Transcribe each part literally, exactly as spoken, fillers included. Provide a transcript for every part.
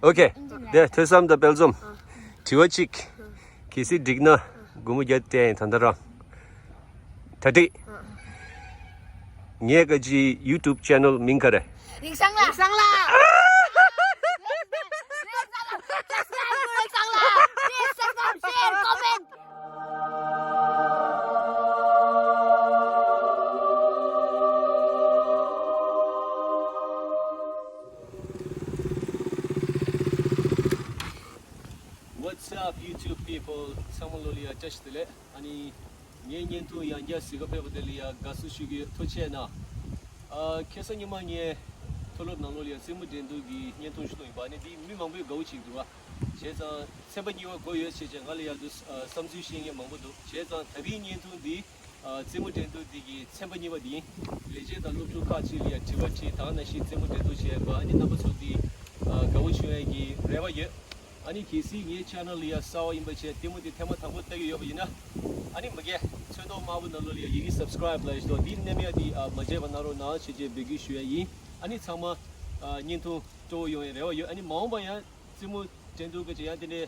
ཨོ་ཁེ། དེ་ཐོས་བསམ་དང་དཔལ་འཛོམས། དྲི་བ་གཅིག་གལ་སྲིད་འགྲིག་ན་སྒོར་མོ་བརྒྱ་སྤྲད་ཡིན། ད་ལྟ་རང་། གྲ་སྒྲིག་ངའི་ཀ་ཅི་YouTube channel མིང་ག་རེ། རིག་སང་ལ། རིག་སང་ལ། རིག་སང་ལ། Please subscribe, share, comment. What's up, YouTube people? ཚང་མ་ལོ་ལ་ཡ་བཀྲ་ཤིས་བདེ་ལེགས། ཨ་ནི་ངའི་བརྙན་ཐུང་ཡང་བསྐྱར་གཟིགས་ག་ཕེབས་པ་དེ་ལ་ཡ་དགའ་བསུ་ཞུ་གི་ཡོད། ཐུགས་རྗེ་གནང་། ཨ། ཁ་སང་ཉི་མ་ངས་མཐོ་སློབ་ནང་ལོགས་ལ་ཡ་རྩེད་མོ་འགྲན་བསྡུར་གྱི་བརྙན་ཐུང་ཞིག་བཏང་ཡོད་པ། ཨ་ནི་འདི་མི་མང་པོས་དགའ་བོ་བྱེད་ཀྱི་འདུག་བ། བྱས་ཙང་ཚན་པ་གཉིས་པ་དགོས་ཡོད་བྱས་བྱས་ང་ལ་ཡ་འདུག་ཨ། བསམ་ཚུལ་བཤད་མཁན་མང་པོ་འདུག་བྱས་ཙང་ད་རིང་བརྙན་ཐུང་འདི། ཨ། རྩེད་མོ་འགྲན་བསྡུར་འདི་གི་ཚན་པ་གཉིས་པ་འདི་ཡིན། ལས་བྱེད་དང་སློབ་ཕྲུག་ཁག་ཅིག་ལ་ཡ་དྲི་བ་དྲིས། ད་ག་ནང་བཞིན་རྩེད་མོ་འགྲན་བསྡུར་བྱས་པ། ཨ་ནི་རྣམ་པ་ཚོ་འདི། ཨ། དགའ་བོ་བྱུང་ཡས་ཀྱི་རེ་བ་ཡོད། ཨ་ནི་གལ་སྲིད་ངའི་channel ལ་ཡ་གསར་པ་ཡིན་པ་བྱས་ལྟད་མོ་འདི་ཐེངས་མ་དང་པོ་ལྟ་གི་ཡོད་པ་ཡིན་ན། ཨ་ནི་མ་རྒན་ཚོན་མདོག་དམར་པོ་ནང་ལོགས་ལ་ཡ་ཡི་གེ་subscribe ལབ་ཡ་ཞིག་འདུག་འདི་མནན་ཡ་འདི། ཨ། མ་བརྗེད་པ་གནང་རོགས་གནང་ཞེས་བཅས་འབོད་སྐུལ་ཞུ་ཡ་ཡིན། ཨ་ནི་ཚང་མ། ཨ། བརྙན་ཐུང་སྤྲོ་བོ་ཡོང་བའི་རེ་བ་ཡོད། ཨ་ནི་མ་འོངས་པ་ཡང་རྩེད་མོ་འགྲན་བསྡུར་ག་ཅིག་ཡང་དེ་འདྲའི་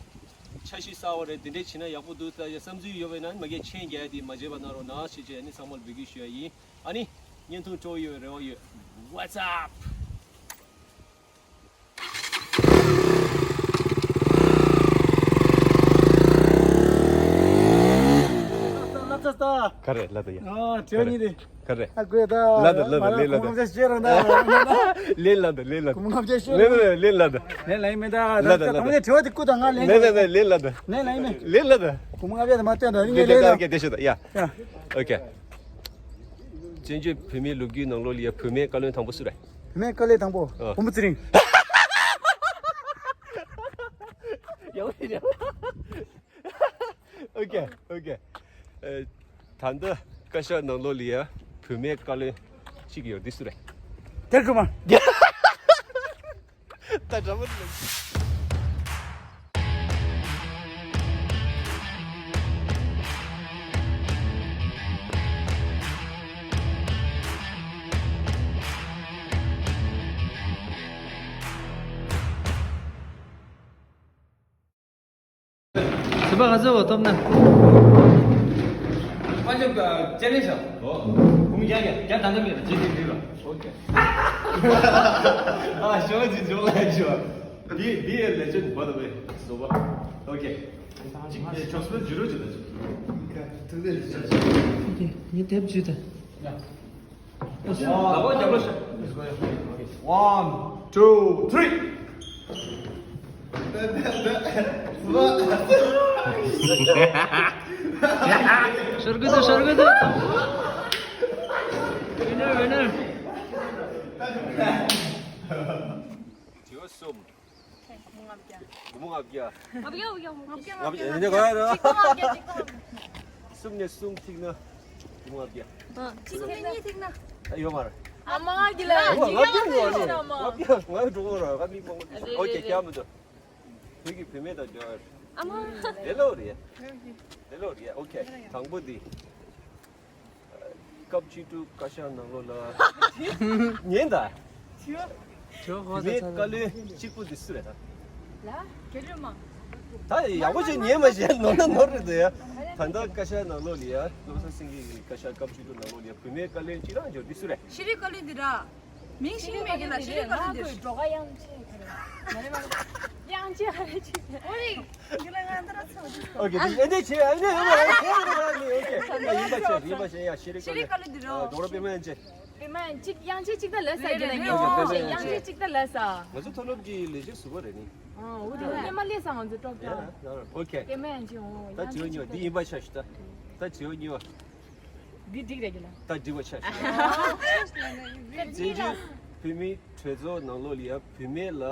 འཆར་གཞི་གསར་པ་རེད། དེ་འདྲའི་བྱས་ན་ཡག་པོ་འདུག་ལྟ་ཡ་བསམ་ཚུལ་ཡོད་པ་ཡིན་ན། ཨ་ནི་མ་རྒན་མཆན་རྒྱག་ཡ་དེ་མ་བརྗེད་པ་གནང་རོགས་གནང་ཞེས་བཅས་ཨ་ནི་ཚང་མར་འབོད་སྐུལ་ཞུ་ཡ་ཡིན། ཨ་ནི་བརྙན་ཐུང་སྤྲོ་བོ་ཡོང་བའི་རེ་བ་ཡོད། What's up? ག་རེ་ལབ་ད་ཡ། ཨ། དྲི་བ་གཉིས་དེ། ག་རེ། ཨ། དགོས་ད། ལབ་ད་ལབ་ད། ལན་ལབ་ད། སྒོར་མོ་ལྔ་བརྒྱ་ཤོར་རང་ད། ལན་ལབ་ད། ལན་ལབ་ད། སྒོར་མོ་ལྔ་བརྒྱ་ཤོར། ལན་ལབ་ད། ལན་ལབ་ད། ལན་ལབ་ཡིན་མེད་ད། ལབ་ད་ལབ་ད། ད་ངས་དྲི་བ་དེ་བསྐུར་ད། ང་ལན། ལན་ལབ་ད། ལན་ལབ་ཡིན་མེད། ལན་ལབ་ད། སྒོར་མོ་ལྔ་བརྒྱ་དེ་མ་སྟོན་ད། ངས་ལན་ལབ། ལན་ལབ། ལན་ལབ། ཡ། ཨོ་ཁེ། བཙན་བྱོལ་བོད་མིའི་ལོ་རྒྱུས་ནང་ལོགས་ལ་ཡ་བུད་མེད་བཀའ་བློན་དང་པོ་སུ་རེད། བུད་མེད་བཀའ་བློན་དང་པོ། ཨ། བུ་མོ་ཚེ་རིང་། ཡག་པོ་རེད། ཨོ་ཁེ། ཨོ་ཁེ། ཨ། ད་ལྟ་བཀའ་ཤག་ནང་ལོགས་ལ་ཡ་བུད་མེད་བཀའ་བློན་གཅིག་ཡོད། འདི་སུ་རེད། སྒེར་དགོས་མ། ད་འདྲ་མོ་རེད། ཚོད་དཔག་ག་ཚོད་འོ་ཐོབ་ན། དཔལ་འབྱོར་ཅེ་ལེན་ཤག་འོ། གུང་རྒྱ་རྒྱ་རྒྱ་ད་འདི་མེད་ལ་ཇི་ཏི་འདི་ལ། ཨོ་ཁེ། ཨ་ཞོ་ཅི་ཇོ་ལ་ཞོ། འདི་འདི་ལས་ཅན་བ་ད་བེ་སོ་བ། ཨོ་ཁེ། ཅིག་ཆོག་སྤེལ་ཇི་རོ་ཅི་ད་ཅི། ཐུག་དེ་ལས་ཅན། ཨོ་ཁེ། ངས་དེབ་ཇུས་ད། One, two, three. ཤར་གི་འདུག་ཤར་གི་འདུག Winner, winner. དྲི་བ་གསུམ། སྒོར་མོ་ལྔ་བརྒྱ། ལྔ་བརྒྱ། ལྔ་བརྒྱ། ལྔ་བརྒྱ། ཡིན་ན་ག་རེ། གཅིག་སྟོང་ལྔ་བརྒྱ། གཅིག་སྟོང་ལྔ་བརྒྱ། གསུམ་ནས་གསུམ་ཐིག་ན་སྒོར་མོ་ལྔ་བརྒྱ། གཅིག་ཐིག་ན་གཉིས་ཐིག་ན། ཨ་ཡོད་མ་རེད། ཨ་མ་ལྔ་བརྒྱ་ལ། ལྔ་བརྒྱ་ཡོད་རེད། ལྔ་བརྒྱ། ང་འགྲོ་གོ་ར་ང་མི་མང་པོ་འདུག་ཨོ་ཁེ། རྒྱ་མི་འདུག་བོད་ཀྱི་བུད་མེད་དང་འབྲེལ་བ་རེད། ཨ་མ། དེ་ལོ་རེད། དེ་ལོ་རེད། ཨོ་ཁེ། དང་པོ་འདི། སྐབས་བཅུ་དྲུག་བཀའ་ཤག་ནང་ལོགས་ལ། ཉན་ད། བུད་མེད་བཀའ་བློན་གཅིག་པུ་འདི་སུ་རེད་ད། ལ། རྒྱ་རི་མ། ད་ཡག་པོ་ཞིག་ཉན་མ་ཤེས། ནོར་ན་ནོར་རེད་ད་ཡ། ད་ལྟ་བཀའ་ཤག་ནང་ལོགས་ལ་ཡ། བློ་བཟང་སེང་གེ་གི་བཀའ་ཤག་སྐབས་བཅུ་དྲུག་ནང་ལོགས་ལ་ཡ་བུད་མེད་བཀའ་བློན་གཅིག་རང་འབྱོར་འདི་སུ་རེད། ཤེས་རིག་བཀའ་བློན་འདི་ར། མིང་ཤེས་མེད་ཀྱི་ལ། ཤེས་རིག་བཀའ་བློན་འདི་ར། འགྲོ་ག་དབྱངས་ཅན་ག་རེ། མ་རེད་མ་རེད། དབྱངས་ཅན་ག་རེ་ཅིག་ཨོ་རེད། འདི་ལ་ང་འདི་ར་ཚོ་འདི་ཚོ། ཨོ་ཁེ། འདི་ཨེ་འདི་ཆེ་ཨེ་འདི་ཡོད་མ་རེད། ཁྱེད་འདི་ར་ནི། ཨོ་ཁེ། ཡིན་པ་ཆེ་ཡིན་པ་ཆེ་ཡ། ཤེས་རིག་བཀའ་བློན། ཤེས་རིག་བཀའ་བློན་འདི་ར། ཨ། རྡོ་ར་པད་མ་དབྱངས་ཅན། པད་མ་དབྱངས་ཅན་གཅིག་ད་ལས་ས་རྒྱ་ལ་ངས་ཨོ་ཁེ། པད་མ་དབྱངས་ཅན། དབྱངས་ཅན་གཅིག་ད་ལས་ས། ང་ཚོ་མཐོ་སློབ་ཀྱི་ལས་བྱེད་ཟུར་པ་རེད་ནི། ཨ། འོ་དེ་པད་མ་ལས་ས་ང་ཚོ་ཀྲོག་ཀྲོག་ཡ། ཨོ་ཁེ། པད་མ་དབྱངས་ཅན། འོ། ད་དྲི་བ་གཉིས་པ་འདི་ཡིན་པ་ཆ་ཞུ་ད། ད་དྲི་བ་གཉིས་པ། འདི་འགྲིག་རེད་ཀྱི་ལ། ད་འགྲིག་པ་ཆགས་ཤིང་། བཙན་བྱོལ་བོད་མིའི་གྲོས་ཚོགས་ནང་ལོགས་ལ་ཡ་བུད་མེད་ལ་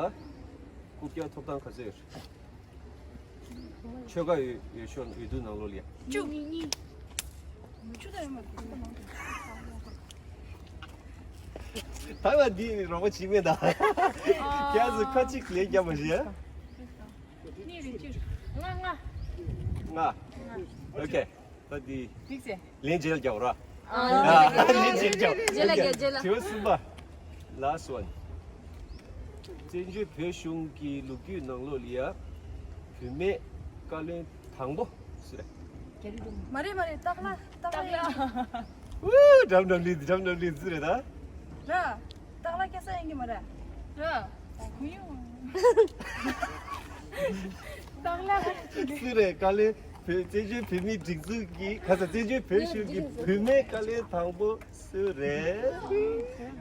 རྐུབ་བཀྱག་ཐོབ་ཐང་ག་ཚོད་ཡོད་རེད། ཆོལ་ཁ་འོས་འོས་ཤོག་འོས་བསྡུ་ནང་ལོགས་ལ་ཡ། བཅུ། བཅུ་ད་ཡོད་མ་རེད། ད་ང་འདི་རོགས་པ་བྱེད་མེད་ད། ཁྱེད་ཚོ་ཁ་གཅིག་ལན་རྒྱབ་པ་རེད། གཉིས་རེད། བཅུ། ལྔ། ལྔ། ལྔ། ཨོ་ཁེ། ད་འདི། འགྲིག་ཟེར། ལན་རྗེས་ལ་རྒྱག་ར། ཨ། ལན་རྗེས་ལ་རྒྱག་རྗེས་ལ་རྒྱག་རྗེས་ལ། དྲི་བ་གསུམ་པ། Last one. བཙན་བྱོལ་བོད་གཞུང་གི་ལོ་རྒྱུས་ནང་ལོགས་ལ་ཡ་བུད་མེད་བཀའ་བློན་དང་པོ་སུ་རེད། མ་རེད་མ་རེད། སྟག་ལྷ། སྟག་ལྷ་ཡིན། ཨུ། འགྲམ་འགྲམ་ལི་འགྲམ་འགྲམ་ལི་སུ་རེད་ད། ར། སྟག་ལྷ་སྐྱ་ས་ཡིན་གི་མ་རེད། ར། གུ་ཡུ། སྟག་ལྷ། སུ་རེད། བཀའ་བློན་བོད་བཙན་བྱོལ་བོད་མིའི་སྒྲིག་འཛུགས་ཀྱི་ཁ་ས་བཙན་བྱོལ་བོད་གཞུང་གི་བུད་མེད་བཀའ་བློན་དང་པོ་སུ་རེད།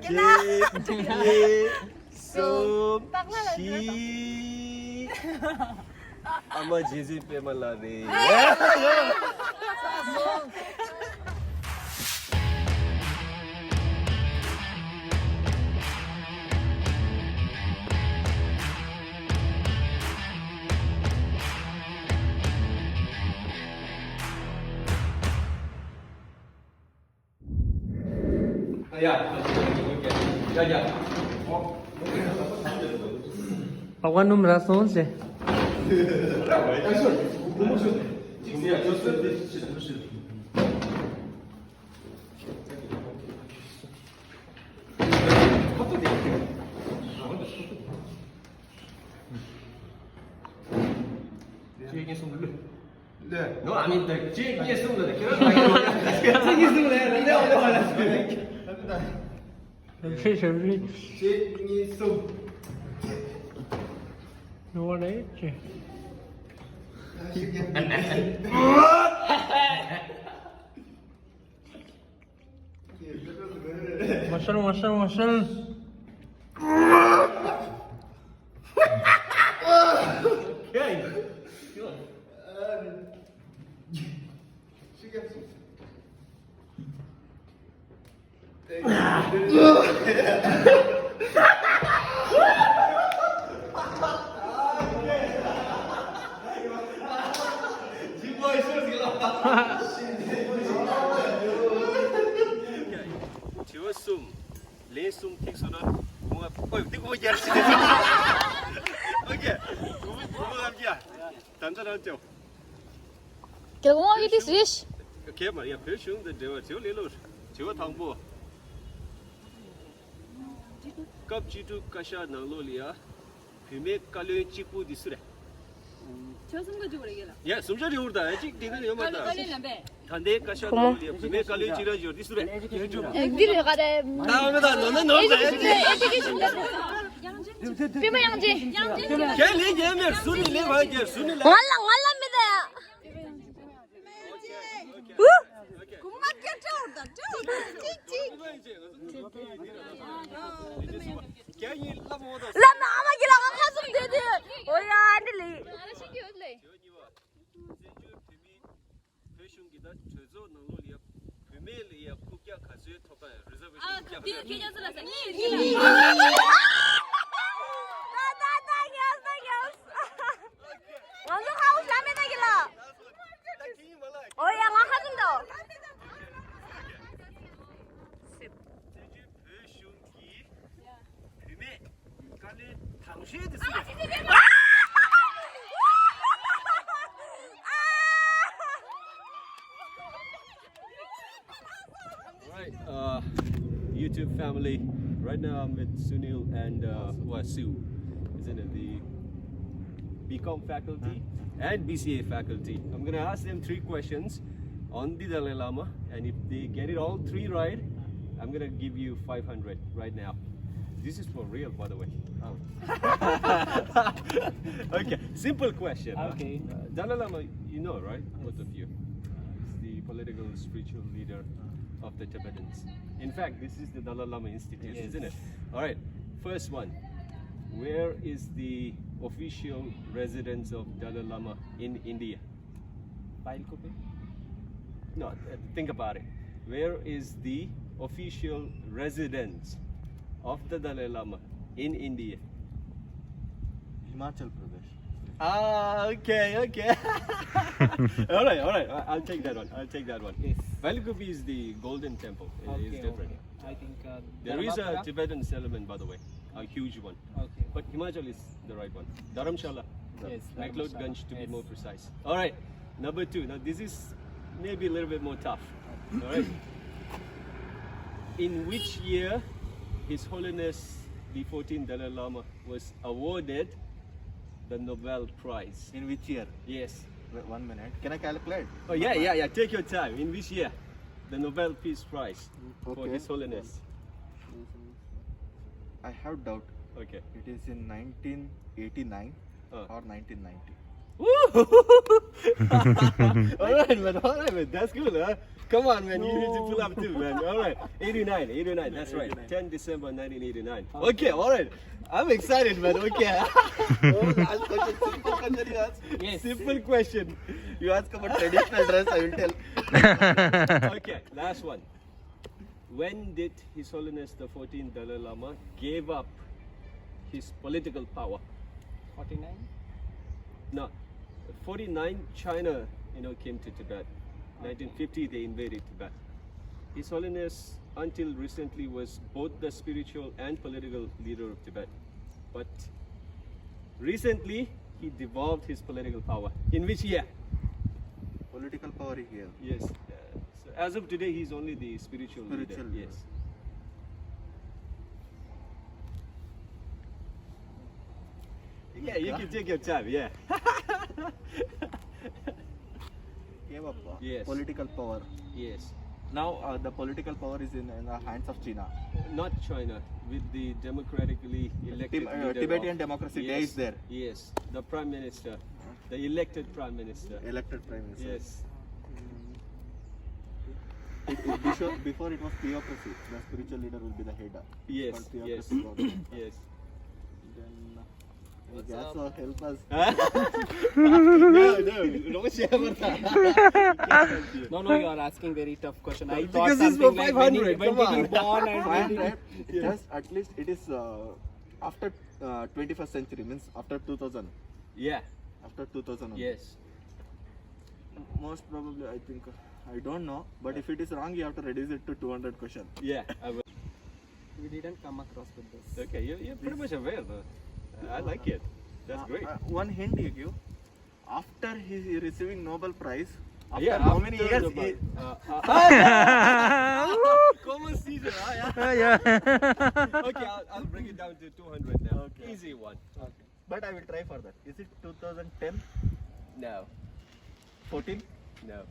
གཅིག་གཉིས། གསུམ། བཞི། ཨ་མ་རྗེ་བཙུན་པད་མ་ལགས་རེད། ཨ་ཝ་ནུམ་ར་སོང་ཟེ། ལོས། ནོ། ཨ་མི་ད་གཅིག་གཉིས་གསུམ་ལ་ཁྱེད་རང་ལ་ཁྱེད་རང་གཅིག་གཉིས་གསུམ་ལ་ལོས་ལོས་ལོས་ལོས། ཞབས་ཕྱི་ཞབས་ཕྱི། གཅིག་གཉིས་གསུམ། ནོ་བ་ལས་ཅི། མ་ཤར་མ་ཤར་མ་ཤར། དྲི་བ་གསུམ། ལན་གསུམ་ཐིག་སོང་ན་ཁོང་ཨ་ཁོས་འདི་ཁོ་རྒྱལ་སྲིད། ཨོ་ཁེ། ཁོ་ཁོ་ཨ་རྒྱ། ད་ལྟ་རང་ཅོ། རྒྱལ་ཁོང་ཨ་ཡི་ཏིས་རིཤ། ཁེ་མ་ཡ་བོད་གཞུང་དང་འབྲེལ་བ་དྲི་བ་ལས་ལོ། དྲི་བ་དང་པོ། སྐབས་བཅུ་དྲུག་བཀའ་ཤག་ནང་ལོགས་ལ་ཡ། བུད་མེད་བཀའ་བློན་གཅིག་པུ་འདི་སུ་རེད། ཆོས་གསུམ་ཀ་བཅུ་རེ་ཡོད་ལ། ཡ་གསུམ་ཆ་རེ་འུར་དང་གཅིག་དེ་ནི་ཡོད་མ་བཀའ་བློན་དང་། བཀའ་བློན་ལ་འབད། ད་ལྟའི་བཀའ་ཤག་ནང་ལ་བུད་མེད་བཀའ་བློན་གཅིག་རང་ཡོད་འདི་སུ་རེད། འདི་རེད་ག་རེ། ད་མི་ད་ནོར་ན་ནོར་ད་ཡ་ཅི། པི་མ་ཡང་ཅི། ཡང་ཅི། ཁྱེད་ལས་རྒྱལ་མེར་སུ་ནི་ལས་བ་རྒྱལ་སུ་ནི་ལ། ང་ལ་ང་ལ་མི་ད་ཡ། ཨུ། གུ་མ་སྐད་སྤྲོ་དང་སྤྲོ་དང་ཅིག་ཅིག་ལ་མ་ཨ་མ་གི་ལ་ང་ཁ་སུམ་དེ་དེ། ཨོ་ཡ་ཨ་འདི་ལི། བོད་གཞུང་གི་ད་གྲོས་ཚོགས་ནང་ལོགས་ལ་ཡ་བུད་མེད་ལ་ཡ་ཁུག་ཀྱག་ག་ཚོད་ཐོབ་ད་ཡ། རི་ཛར་ཝེ་ཤན་ཨ་ཁུག་ཀྱག་ག་ཚོད། ད་ད་ད་ཉལ་ད་ཉལ། ང་ཚོ་ཧའུ་ལ་མེད་ད་གི་ལ། ཨོ་ཡ་ང་ཧ་ཙམ་དོ། བོད་གཞུང་གི་བུད་མེད་བཀའ་བློན་དང་ཤོས་དེ་སུ་རེད། All right, uh, YouTube family. Right now I'm with Sunil and uh, Vasu, isn't it? The B Com faculty and B C A faculty. I'm gonna ask them three questions on the Dalai Lama, and if they get it all three right, I'm gonna give you five hundred right now. This is for real, by the way. Oh. Okay, simple question. Okay. Uh, Dalai Lama, you know, right? Both of you. He's the political spiritual leader of the Tibetans. In fact, this is the Dalai Lama Institute, yes, isn't it? All right. First one. Where is the official residence of Dalai Lama in India? Pailkupe? No, uh, think about it. Where is the official residence of the Dalai Lama in India? Himachal Pradesh. Ah, okay, okay. All right, all right. I- I'll take that one. I'll take that one. Yes. Pailkupe is the Golden Temple. It is, okay, different. Okay. I think uh, there is a Dharmapura. Tibetan settlement, by the way, a huge one. Okay. But Himachal is the right one. Dharamshala. Yes, McLeodganj, Dharamshala, to be, yes, more precise. All right. Number two. Now this is maybe a little bit more tough. All right. In which year His Holiness The fourteenth Dalai Lama was awarded the Nobel Prize. In which year? Yes. Wait, one minute. Can I calculate? Oh, yeah, yeah, yeah. Take your time. In which year the Nobel Peace Prize for Okay. His Holiness? I have doubt. Okay. It is in nineteen eighty-nine Uh. or nineteen ninety. All right, man. All right, man. That's good, huh? Come on, man. You need to pull up too, man. All right. eighty-nine, eighty-nine. That's right. ten December nineteen eighty-nine. Okay, all right. I'm excited, man. Okay. Oh, last question. Simple question you ask. Simple question. You ask about traditional dress, I will tell. Okay, last one. When did His Holiness the fourteenth Dalai Lama gave up his political power? forty-nine? No. forty-nine, China, you know, came to Tibet. nineteen fifty, they invaded Tibet. His Holiness, until recently, was both the spiritual and political leader of Tibet. But recently, he devolved his political power. In which year? Political power he gave. Yes. Uh, so as of today, he's only the spiritual, Spiritual leader. leader. Yes. Yeah, you can take your time. Yeah. Gave up uh, Yes. political power. Yes. Now uh, the political power is in, in the hands of China. Not China, with the democratically elected Tib- uh, leader Tibetan of- democracy Yes. There is there. Yes, the prime minister, the elected prime minister. Elected prime minister. Yes. It, it, before, before it was theocracy, the spiritual leader will be the head. Yes. Called Yes. theocracy government. Yes. Then uh, any gas or help us. No, no, don't share about that. No, no, you are asking very tough question. I Because thought this is for something like when, he, five hundred, when come did he on. born and when did he 500. Just at least it is uh, after uh, twenty-first century, means after two thousand. Yeah. After two thousand. Yes. Most probably, I think, I don't know. But if it is wrong, you have to reduce it to two hundred question. Yeah. I will. We didn't come across with this. Okay, you, you're pretty much aware, though. I like it. That's Uh, great. uh, one hint you give. After he receiving Nobel Prize, after Yeah, how many after years? Nobel. He, Uh, uh, common season, ah, yeah. Yeah, yeah. Okay, I'll, I'll bring it down to two hundred now. Okay. Easy one. But I will try for that. Is it two thousand ten, No, fourteen? No.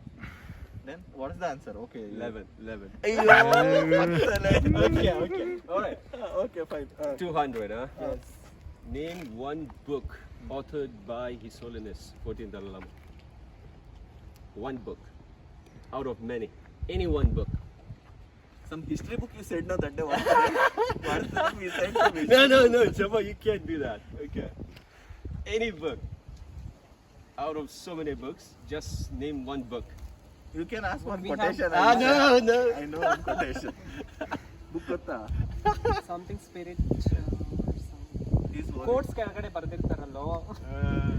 Then what is the answer? Okay. eleven, eleven. Ayyo, excellent. Okay, okay. All right. Okay, fine. Uh, two hundred, huh? Yes. Name one book authored by His Holiness, fourteenth Dalai Lama. One book. Out of many. Any one book. Some history book you said no that day. What, what is that? We said to me. No, no, no, Chapa, you can't do that. Okay. Any book. Out of so many books, just name one book. You can ask one We have- quotation. Ah, I know. no, no. I know one quotation. Book ಗೊತ್ತಾ? Something spirit. Uh, some This one. Quotes ಕೆಳಗಡೆ ಬರೆದಿರ್ತಾರಲ್ಲೋ. Uh,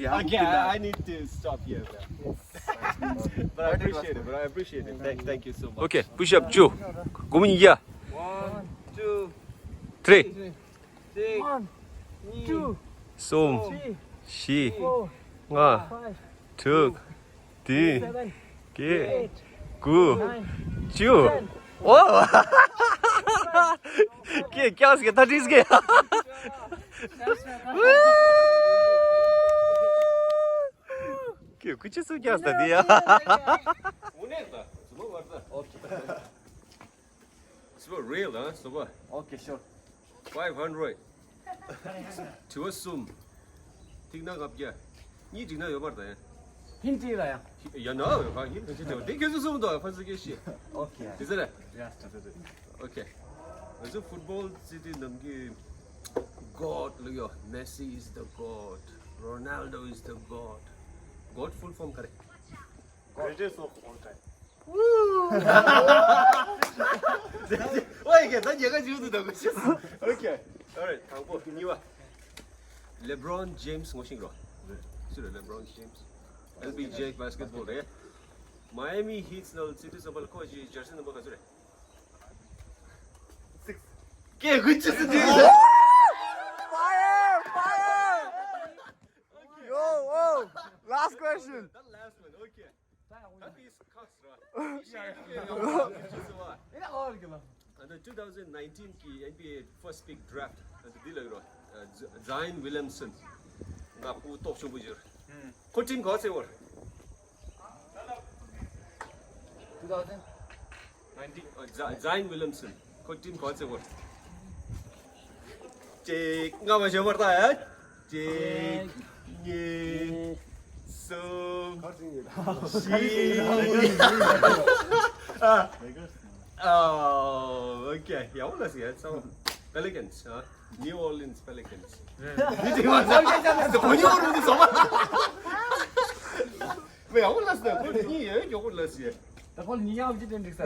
Yeah, okay, book I, I that. need to stop here. But I appreciate it, bro. I appreciate it. Thank, thank you so much. Okay, push up, Joe. Go in, yeah. One, two, Three. three. ܣܘܡ. ཤི. ལྔ. དྲུག་དེ་གེ་གུ་བཅུ་ཨོ། ཀེ་ཀྱང་སྐད་ད་དྲིས་སྐད། ཀེ་ཀུ་ཅི་སུ་ཀྱང་ས་དེ་ཡ། Super real, huh? Super. Okay, sure. Five hundred. དྲི་བ་གསུམ། ཐིག་ནག་ལྔ་བརྒྱ། གཉིས་འགྲིག་ན་ཡོད་མ་རེད་ད་ཡ། ཧིན་ཏི་ལ་ཡང་། ཡ་ན་ཡོད་ག་ཧིན་ཏི་ཅི་དེ་ཁྱེད་ཚོ་གསུམ་དང་ཕ་ཚོ་སྐད་ཤེས། ཨོ་ཁེ། དེ་ཚོ་རེད། ཡ་སི་ཊར། Okay. ང་ཚོ་ཕུཊ་བོལ་སི་ཊི་ནང་གི་གོཌ་ལ་ཡོད། Messi is the goat. Ronaldo is the goat. Goat full form ག་རེ། Greatest of all time. ཨོ་ཡ་ད་ཉེ་ག་ཇུ་དུ་དགོས་ཤེས། Okay. All right. དང་པོ། གཉིས་པ། LeBron James ངོ་ཤེས་རོ། སུ་རེད། LeBron James. L B J basketball རེད། Miami Heat ནང་སི་ཊི་སམ་པར་ཁོ་ཅི་ཇར་སི་ནམ་བར་ག་ཚོད་རེད། Six. ཀེ་གུ་ཅི་སི་ཊི། Fire! Fire! Yo, oh! Last question. That last one. Okay. That is cuss, right? ཨེ་ཨོ་རྒྱ་ལ། And the two thousand nineteen གི N B A first pick draft and the deal ro Zion Williamson. ང་ཁོ་ཏོག་ཆུང་པོ་ཡོད། ཁོ་ཊིམ་ག་ཚེ་བར། two thousand nineteen. Zion Williamson. ཁོ་ཊིམ་ག་ཚེ་བར། ཅིག་ང་མ་ཤོར་བར་ད་ཡ། གཅིག་གཉིས། གསུམ། བཞི། ཨ། Oh, okay. ཡག་པོ་ལ་ཟེར་ཡ། ཚང་མ་Pelicans, huh? New Orleans Pelicans. ཡིན་གཅིག་མ་ཟ། ཁོ་ཉོ་རུང་འདི་ཟ་མ། མེ་ཡག་པོ་ལ་ཟེར། ཁོ་གཉིས་ཡོད་མགྱོགས་པོ་ལ་ཟེར། ད་ཁོ་གཉིས་ཡག་པོ་ཅི་དྲན་འགྲིག་ས།